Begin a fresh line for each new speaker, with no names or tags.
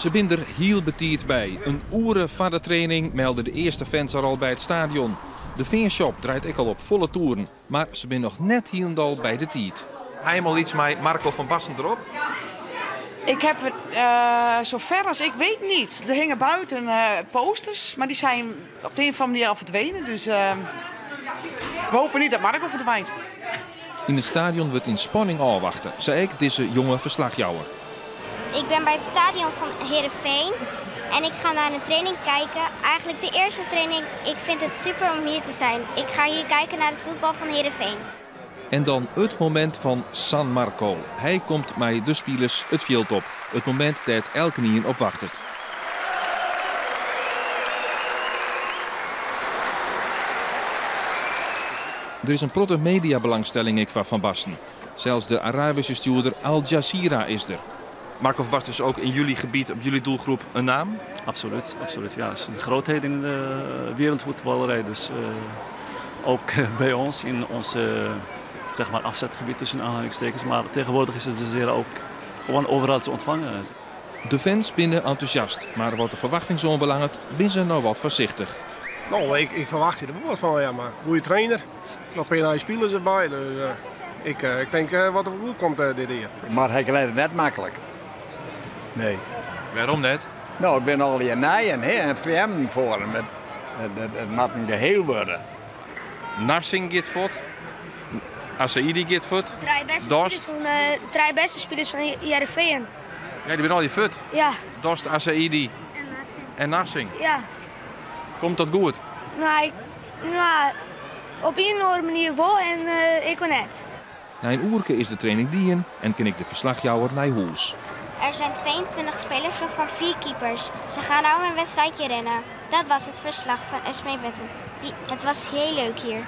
Se binne der hiel betiid by. In oere foar de training melde de earste fans har al by it stadion. De fanshop draait ek al op folle toeren, mar se binne noch net hielendal by de tiid. Ha jim al iets mei Marco van Basten derop?
Ik heb het, zover als ik weet niet. Er hingen buiten posters, maar die zijn op de een of andere manier al verdwenen. Dus we hopen niet dat Marco verdwijnt.
Yn it stadion wurdt yn spanning ôfwachte, sei ek dizze jonge ferslachjouwer.
Ik ben bij het stadion van Heerenveen en ik ga naar een training kijken. Eigenlijk de eerste training. Ik vind het super om hier te zijn. Ik ga hier kijken naar het voetbal van Heerenveen.
En dan it momint fan San Marco. Hy komt mei de spilers it fjild op. It momint dêr't elkenien op wachtet. Der is in protte mediabelangstelling ek foar Van Basten. Sels de Arabyske stjoerder Al Jazeera is der. Marco van Basten is ook in jullie gebied, op jullie doelgroep, een naam?
Absoluut, absoluut. Ja, is een grootheid in de wereldvoetballerij. Dus ook bij ons in onze, zeg maar, afzetgebied tussen aanhalingstekens. Maar tegenwoordig is het dus ook gewoon overal te ontvangen.
De fans binne entûsjast, mar wat de ferwachtings oanbelanget, binne se noch wat foarsichtich.
No, ik ferwachtsje der wol wat fan, ja, mar goede trainer, noch in pear nije spilers derby. Dus ik tink wat der goed komt dit jier.
Mar hy krijt it net maklik. Nee.
Wêrom net?
No, it binne allegear nijen, hè, en frjemden foar him. It moat in geheel wurde.
Narsingh giet fuort. Assaidi giet fuort.
Trije bêste
Dost.
spilers fan, de trije bêste spilers fan Hearrenfean.
Ja, dy binne allegear fuort.
Ja.
Dost, Assaidi en Narsingh.
Ja.
Komt dat goed?
No, ik, no, op ien of oare manier wol en ek wol net.
Nei in oerke is de training dien en kin ek de ferslachjouwer nei hûs.
Er zijn 22 spelers van 4 keepers. Ze gaan nou een wedstrijdje rennen. Dat was het verslag van Esmee Betten. Het was heel leuk hier.